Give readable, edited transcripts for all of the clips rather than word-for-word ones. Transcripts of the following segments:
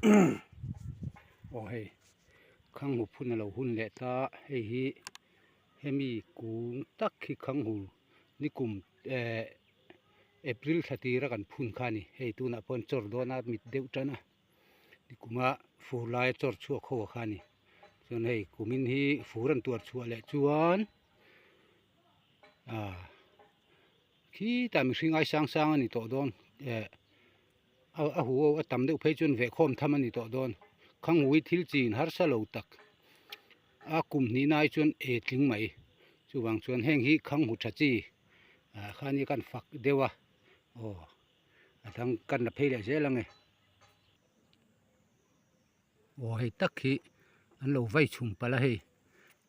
Aw hei khanghu phun a lo hun leh ta hei hi hemi kung tak hi khanghu nikum eh April thla tira kan phun kha a ni hei tunah pawh chawr dawn a mit deuh tan a nikuma fur laia chawr chhuak ho kha a ni chuan hei kumin hi fur an tuar chhuah leh chuan ah khitah mihring ai sang sang a ni tawh dawn eh a hu ho a tam deuh phei chuan vehkhawm tham a ni tawh dawn khanghui thil chin harsa lo tak a kum hnih na ai chuan e tling mai chuvang chuan heng hi khanghu tha chi ah khan hi kan fak deuh a aw a dang kan la phei leh zel ang e aw hei tak hi an lo vai chhum palh a hei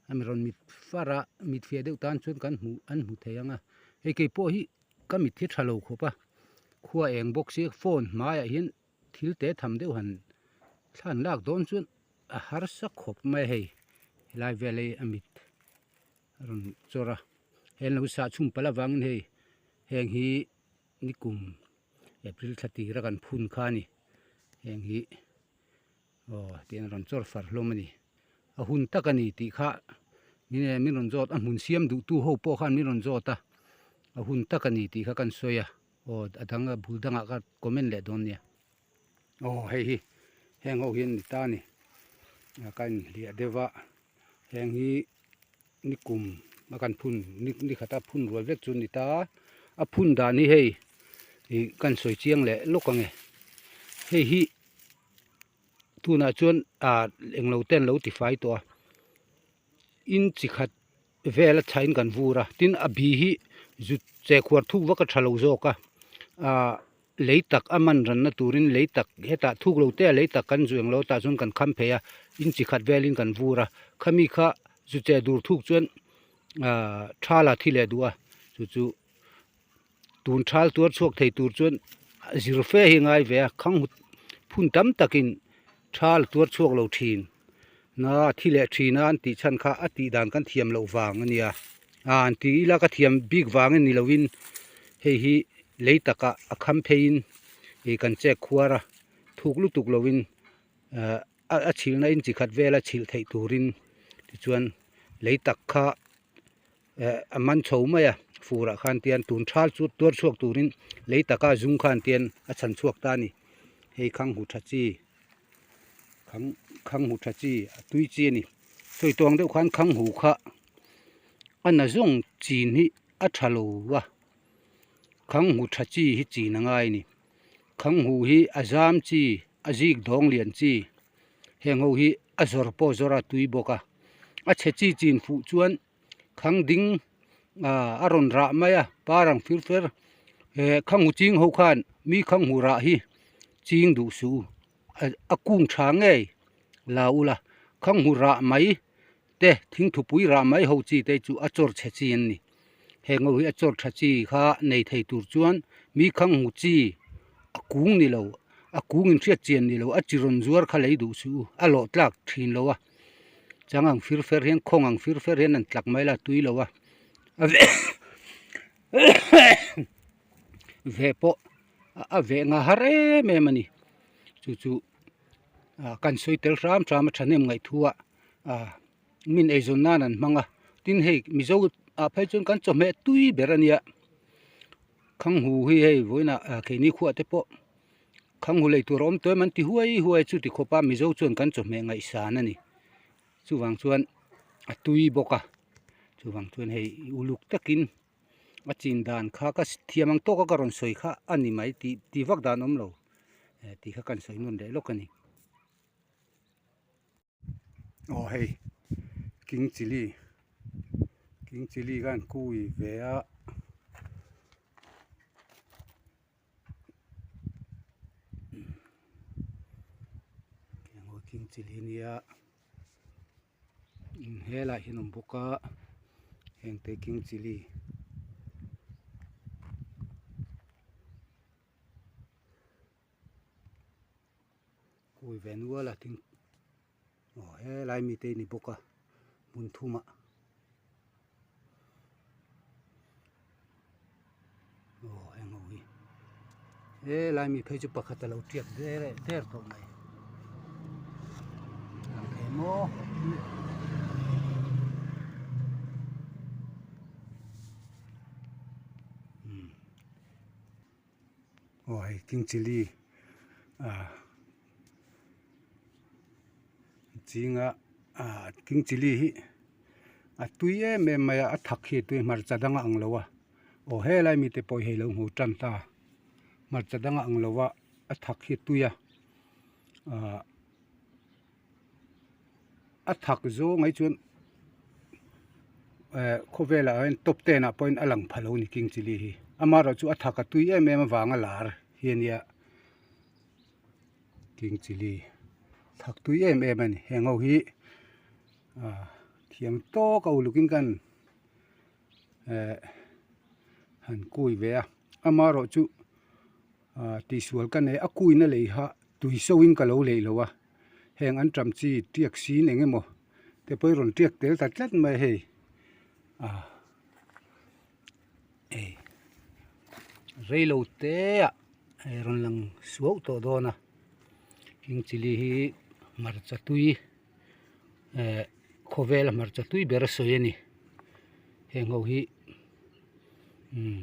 a mi rawn mit far a mit fiah deuh tan chuan kan hmuh an hmu thei ang a hei keipawh hi ka mit hi tha lo khawp a khua eng bawk sia phone hmaiah hian thil te tham deuh han thlan lak dawn chuan a harsa khawp mai a hei helai vel hi a mit a rawn chawr a heng lo sah chhung palh avangin hei heng hi nikum April thla tira kan phun kha a ni heng hi. Aw tiang rawn chawr far hlawm a ni. A hun tak a ni tih kha min eh min rawn zawt a hmun siam duh tu ho pawh khan min rawn zawt a a hun tak a ni tih kha kan sawi a aw a dang a bul dangah ka comment leh dawn nia. Aw hei hi heng ho hi an ni ta a ni a ka inhliah deuh a heng hi nikum a kan phun ni khata phun rual vek chu a ni ta a phun dan hi hei ih kan sawi chiang leh lawk ang e hei hi. Tunah chuan ah englo te an lo ti fai tawh a in chi khat vel a chhain kan vur a tin a bi hi zut che khuar thuk vak a tha lo zawk a ah lei tak a man ranna turin lei tak hetah thuk lo te a lei tak kan zu englo tah chuan kan kham phei a in chi khat velin kan vur a khami kha zu che dur thuk chuan ah tha la thi leh duh a chu chu. Tun thal tuar chhuak thei tur chuan zir fe hi a ngai ve a khang phun tam takin thal tuar chhuak lo thin na a thi leh thin a an tih chhan kha a tih dan kan thiam loh vang a nia a an tih ila ka thiam bik vang a ni lovin hei hi lei takah a kham pheiin ih kan chek khuar a thuk lutuk lovin ah a chhilhna in chi khat vel a chhilh theih turin tichuan lei tak kha. Eh a man chho mai a furah khan tian tun thal chu tuar chhuak turin lei taka zung khan tian a chhan chhuak ta a ni hei khang hu tha chi khang khang hu tha chi a tui chi a ni sawi tawng deuh khan khang hu kha a na zawng chin hi a tha lo a khang hu tha chi hi chin a ngai a ni khang hu hi a zam chi a zik dawng lian chi heng ho hi a zawr pawh zawr a tui bawk a a chhe chi chin fuh chuan khang ding ah a rawn rah mai a par ang fir fer eh khang hu ching ho khan mi khang hu rah hi ching duh suh u a kung tha ngei la ula khang hu rah mai te thingthupui rah mai ho chi te chu a chawr chhe chi an ni heng ho hi a chawr tha chi kha nei thei tur chuan mi khang hu chi a kung ni lo a kung in hriat chian ni lo a chi rawn zuar kha lei duh suh u a lawh tlak thin lo a chang ang fir fer hian khawng ang fir fer hian an tlak mai la tui lo a a veh veh pawh a veh nga har em em a ni chu chu ah kan sawi tel hram hram a thahnem ngaihthua ah min eizawn nan an hmang a tin hei mizo ah phei chuan kan chawhmeh tui ber a nia khanghu hi hei vawiinah ah keini khuah te pawh Khanghu lei tur a awm tawh em an ti huai huai chu ti khawp a Mizo chuan kan chawhmeh ngaihsan a ni chuvang chuan a tui bawk a chuvang chuan hei uluk takin a chin dan kha ka thiam ang tawk a ka rawn sawi kha a ni mai tih tih vak dan awm lo eh tih kha kan sawi nawn leh lawk a ni. Aw hei king chilli king chilli khan kui ve a. King chilli nia helai hian a awm bawk a heng te king chilli. Kui ve nual a tin aw helai mite a ni bawk a hmun thumah aw heng ho hi helai mi phei chu pakhat a lo tiak der der tawh mai. Maw Aw hei king chilli ah zinga ah king chilli hi a tui em em mai a a thak hi a tui hmarcha dang a ang lo a aw helai mite pawh hi hei lo hmu tan ta hmarcha dang a ang lo a a thak hi a tui a ah a thak zawng ai chuan eh khawvelah hian top ten ah pawhin a lang pha lo a ni king chilli hi amaherawhchu a thak a tui em em avanga lar hi a nia king chilli thak tui em em a ni heng ho hi ah thiam tawk a uluk in kan eh han kui ve a amaherawhchu ah tihsual ka nei a kuina lei kha tui so in ka lo lei lo a heng an ṭam chi tiak sin eng emaw te pawh hi rawn tiak tel ta tlat mai a hei ah hei reilo te ah hei rawn lang suau tawh dawn a king chilli hi hmarcha tui eh khawvela hmarcha tui ber a sawi a ni heng ho hi umm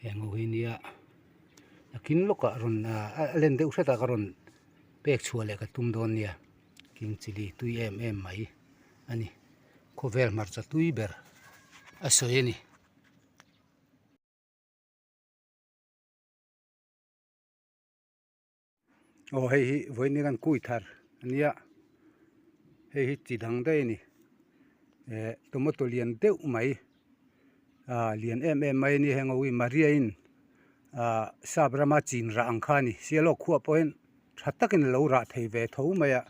heng ho hi nia nakin lawkah rawn ah a len deuh hretah ka rawn pek chhuah leh ka tum dawn nia king chilli tui em em mai a ni khawvel hmarcha tui ber a sawi a ni. Aw hei hi vawiin hian kui thar a nia hei hi chi dang daih a ni eh tomato lian deuh mai ah lian em em mai a ni heng ho hi maria in ah sap rama chin rah ang kha a ni sialawk khuah pawh hian tha takin a lo rah thei ve tho mai a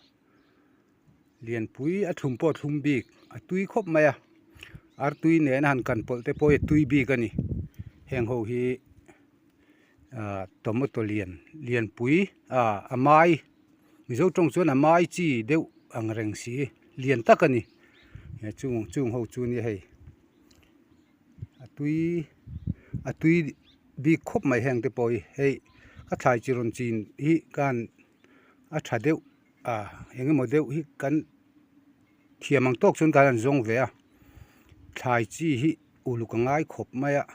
lianpui a thlum pawh a thlum bik a tui khawp mai a artui nena han kan pawlh te pawh hi a tui bik a ni heng ho hi. ah tomato lian lianpui ah a mai mizo tawng chuan a mai chi deuh ang reng si lian tak a ni he chung chung ho chu nia hei a tui a tui bik khawp mai heng te pawh hi hei ka thlai chi rawn chin hi khan a tha deuh ah eng emaw deuh hi kan thiam ang tawk chuan kan han zawng ve a thlai chi hi uluk a ngai khawp mai a.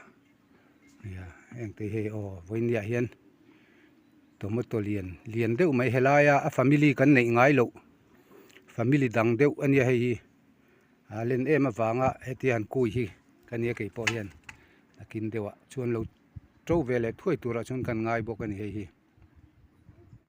Nia heng te hi aw vawinia hian tomato lian lian deuh mai helaia a family kan neih ngai loh family dang deuh a nia hei hi a len em avanga hetia han kui hi ka nia keipawh hian nakin deuhah chuan lo to ve leh thuai turah chuan kan ngai bawk a ni hei hi.